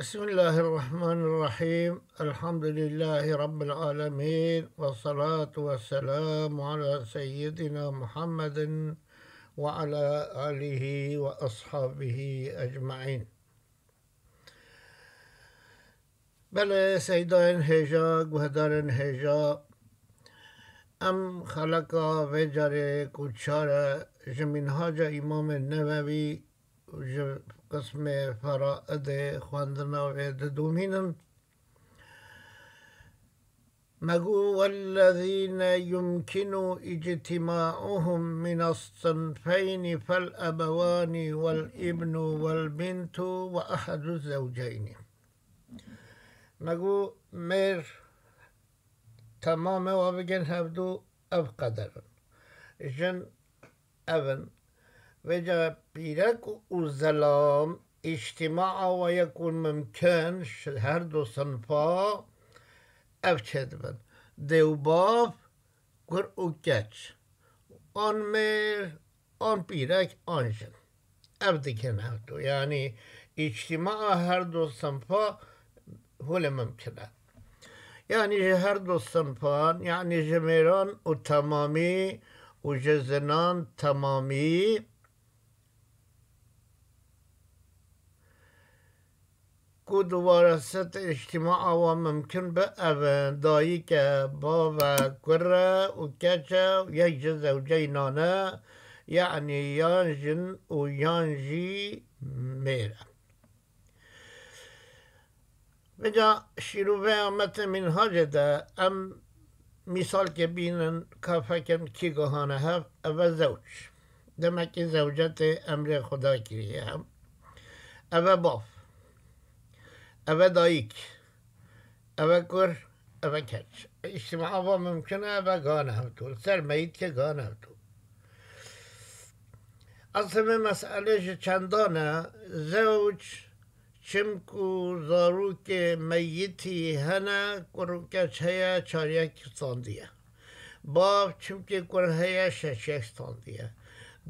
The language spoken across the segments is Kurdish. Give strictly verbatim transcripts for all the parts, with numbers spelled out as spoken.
بسم الله الرحمن الرحيم. الحمد لله رب العالمين، والصلاة والسلام على سيدنا محمد وعلى آله وأصحابه أجمعين. Belê, seydayên hêja, guhdarên hêja, em xeleka vê carê ku çar e ji Mînhaca Îmamê Newewî, ji qismê Feraidê, xwendina wê didomînin. Me got, والذين يمكن اجتماعهم من الصنفين فالأبوان والابن والبنت وأحد الزوجين. Me got, mêr temamê wa bigin hevdu, ev qeder in. Jin ev in. Vêca pîrek û zelam îctîmaa wa ye ku mimkin ji her du sinfa ev çêdibin. Dê û bav, kur û keç. An mêr, an pîrek, an jin. Ev dikin hevdu. Yanî îctîmaa her du sinfa hûlê mimkin e. Yanî ji her du sinfan, yanî ji mêran û temamî û ji zinan temamî, ku di weraset îctîmaa wa mimkin be, ev in: dayik e, bav e, kur e û keç e û yek ji zewceynan e, yanî yan jin û yan jî mêr e. Vêca şîroveya metnê Mînhacê de em mîsalkê bînin, ka fekin kî gihane hev, ev e zewc. Demekî zewcetê emrê Xuda kiriye. Ev e bav. Ev e dayik. Ev e kur. Ev e keç. Îctîmaa va mimkin e, ev e gane hevdû. Li ser meyîtkê gane hevdû. Eslê vê meselê ji çendan e. Zewc, çimku zarokê meyitî hene, kur û keç heye, çar yek standiye. Bav, çimkî kur heye, şeş yek standiye.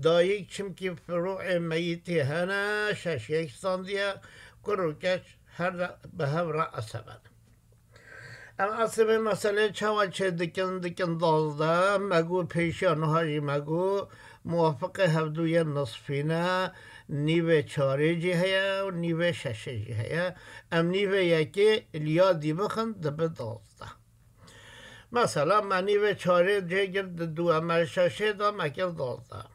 Dayik, çimkî firûê meyitî hene, şeş yek standiye. Kur û keç her de bi hev re esebe ne. Em eslê vê meselê çawa çê dikin, dikin dazdeh, me got pêşiya niha jî me got, muwafiqê hevdû yên nisfî ne, nîvê çarê jî heye û nîvê şeşê jî heye. Em nîvê yekê li ya dî bixin, dibe dazdeh. Mesela me nîvê çarê jê girt, didu, em li şeşê da, me kir dazdeh.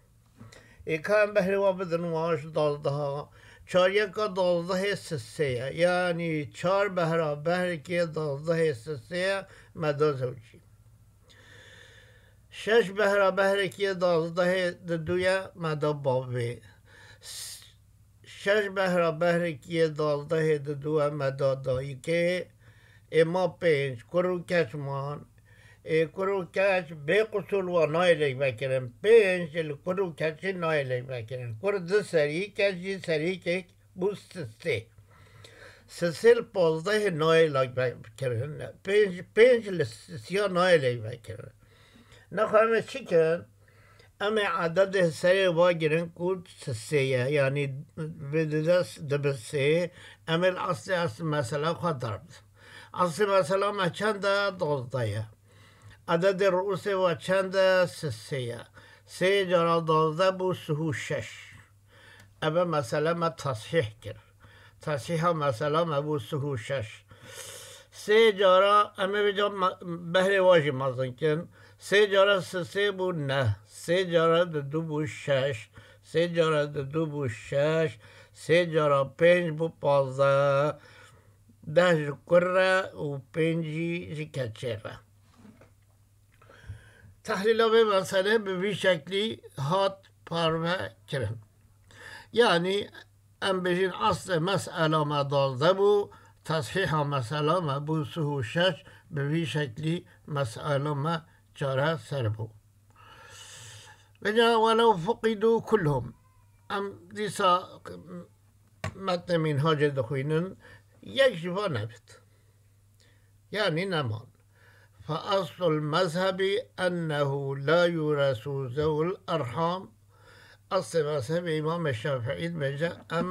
Ê ka em behrê wa bidin wan ji dazdeha. Çar yeka dazdehê sisê ye. Yanî çar behra behrekî dazdehê sisê ye, me da zewcî. Şeş behra behrekî dazdehê didu ye, me da bavê. S-, şeş behra behrekî dazdehê didu ye, me da dayikê. Ê ma pênc, kur û keç man. Ê kur û keç bê qusûr wa nayê lêkvekirin. Pênc li kur û keçî nayê lêkvekirin. Kur du serî, keç jî serîkek bû sisê. Sisê li pazdehê nayê lêkvekirin. Pênc, pênc li sisiya nayê lêkvekirin. Nexwe em ê çi kin? Em ê ededê serê wa girin ku sisê ye, yanî vê dide dibe sê, em ê li eslê, eslê mesela xwe derbidin. Eslê mesela me çend e? Dozdeh ye. Ededê rûsê wa çend e? Sisê ye. Sê cara dozdeh bû sih û şeş. Eve mesele me tesîh kir. Tesîha mesela me bû sih û şeş. Sê cara, em ê vêca me-, behrê wa jî mezin kin. Sê cara sisê bû neh. Sê cara didu bû şeş. Sê cara didu bû şeş. Sê cara pênc bû pazdeh. Deh ji kur re û pênc jî ji keçê re. Tehlîla vê meselê bi vî şeklî hat parve kirin. Yanî em bêjin eslê mesela me dozdeh bû, tesîha mesela me bû sih û şeş, bi vî şeklî mesela me çareser bû. Vêca welew fuqîdû kulluhum. Em dîsa metnê Mînhacê dixwînin, yek ji van nebit. Yanî neman. فأصل المذهب أنه لا يورث ذو الأرحام. Eslê mezhebê Îmamê Şafîî dibêje, em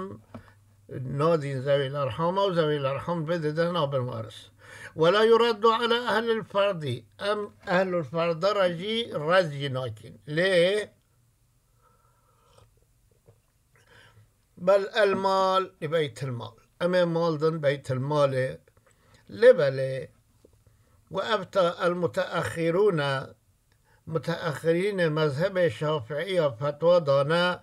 nadîn zewîl erhama û zewîl erham vê dide nabin waris. Wela yuraddu ala ehlil ferdî. Em ehlul ferda re jî red jî nakîn. Lê bel el mal li beytil mal. Em ê mal din beytil malê. Lê belê. Ve efta el muteahhirûne, muteahhirînê mezhebê şafiî ya fetwa dane,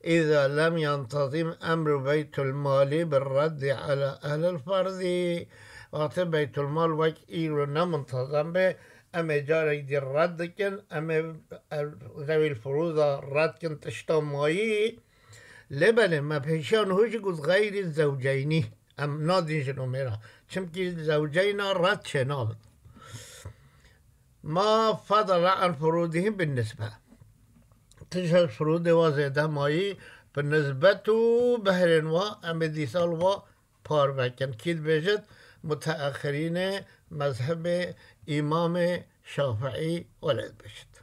îza lem yentezim emru beytul malî bir reddi ala ehlil ferdî. Wextê beytul mal wek îro ne muntezem be, em ê carek dî red dikin, em ê, e, zewîl furûza red kin tişta mayî. Lê belê me pêşiya niho jî got xeyrî zewceynî. Em nadîn jin û mêra. Çimkî zewceyna red çênabin. Ma fadala an furûdihîm bin nisbe. Tişt furûdê wa zêde mayî bi nisbet û behrên wa em ê dîsal wa parve kin. Kî dibêjit? Muteahhirînê mezhebê îmamê şafiî wele dibêjit.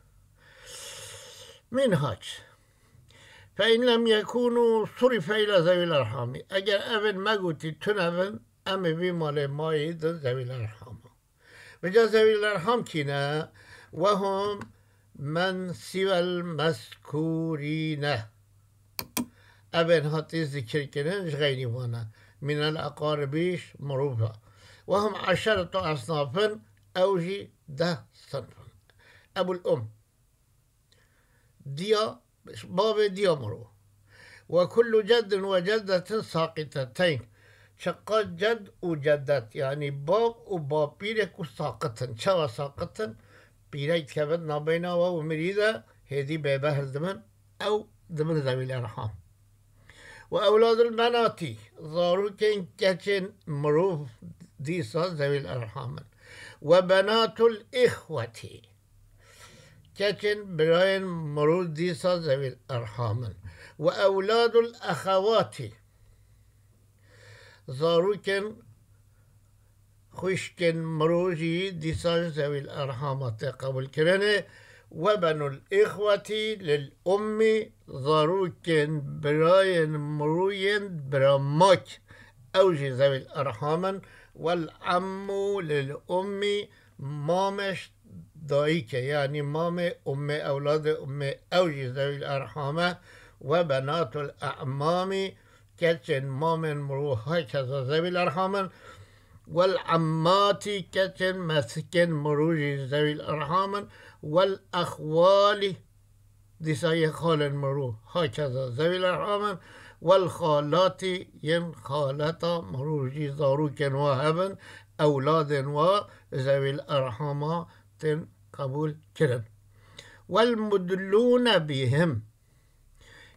Minhac. Fe in lem yekûnû surife îla zewîl erhamî. Eger evên me gotî tune bin, em ê vî malê mayî di zewîl erhama. Vêca zewîl erham kî ne? Wehum men sivel mezkûrîne. Evên hatî zikirkirin ji xeynî wan e. Minel eqaribîş mirûv e. Wehum eşeretu esnafin, ew jî deh sinf in. Ebul um. Diya, bavê diya mirov. Ve kullu ceddin ve ceddetin saqiteteyn. Çiqa ced û ceddet, yanî bav û bapîrek ku saqit in. Çawa saqit in? Pîrek dikevin nabeyna we û mirî de hêdî bêbehr dibin, ew dibin zewîl erham. Ve ewladul benatî, zarokên keçên mirov dîsa zewîl erham in. Ve benatul îxwetî, keçên birayên mirov dîsa zewîl erham in. Ve ewladul exewatî, zarokên xwişkên mirov jî dîsa ji zewîl erhama tê qebûlkirinê. Ve benul îxwetî lil ummî, zarokên birayên mirov yên biramak, ew jî zewîl erham in. Wel emmu lil ummî, mameş dayîk e, yanî mamê ummê, ewladê ummê, ew jî zewîl erham e. Ve benatul e'mamî, keçên mamên mirû hakeza zewîl erham in. Wel emmatî, keçên mesikên mirû jî zewîl erham in. Wel exwalî, dîsa yê xalên mirû hakeza zewîl erham in. Wel xalatî, yên xaleta mirû jî zarokên wa hebin, ewladên wa zewîl erhama tên qebûl kirin. Wel mudillûne bîhim.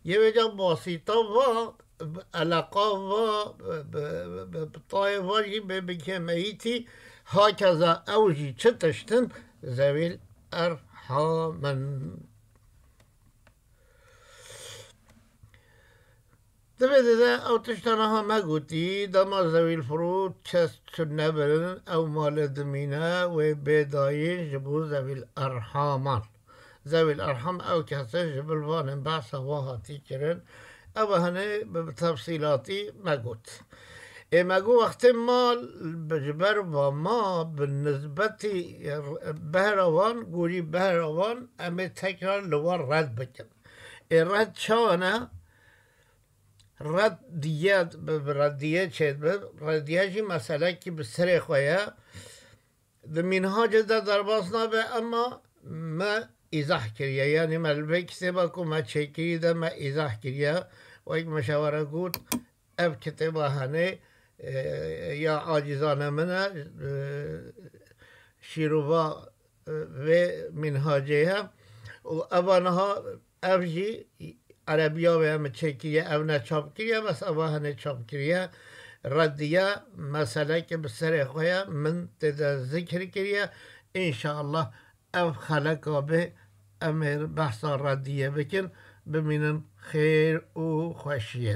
Yê vêca basîta va, eleqa va, bi, bi, bi, bi tayê va jî bê bikê meyîtî, hakeza ew jî çi tişt in? Zewîl erham in. Di vê de ew tişta niha me gotî, dema zewîl furûd kes tune bin, ew malê dimîne, wê bê dayîn ji bo zewîl erhaman. Zewîl erham ew kes in ji bil vanên behsa wa hatî kirin. Ew hene bi, bi tefsîlatî me got. Ê me got wextê mal bi, ji ber va ma bi nisbetî behra wan, gorî behra wan, em ê tekrar li wan red bikin. Ê red çawa ne? Red diye, bi, bi rediye çêdibe. Rediye jî meselekî bi serê xwe ye. Di mînhacê de derbas nabe, ema me îzah kiriye. Yanî me li vê kitêba ku me çêkirî de me îzah kiriye. Wek min ji we re got, ev kitêba hene, e, ya acîzane min e, e, şîrova, e, vê mînhacê ye. Û eva niha ev jî erebiya wê em çêkiriye, ev ne çap kiriye, bes eva hene çap kiriye. Rediye meseleke bi serê xwe ye, min tê de zikir kiriye. Înşallah ev xeleka bê em ê behsa rediyê bikin. Bimînin xêr û xweşiyê.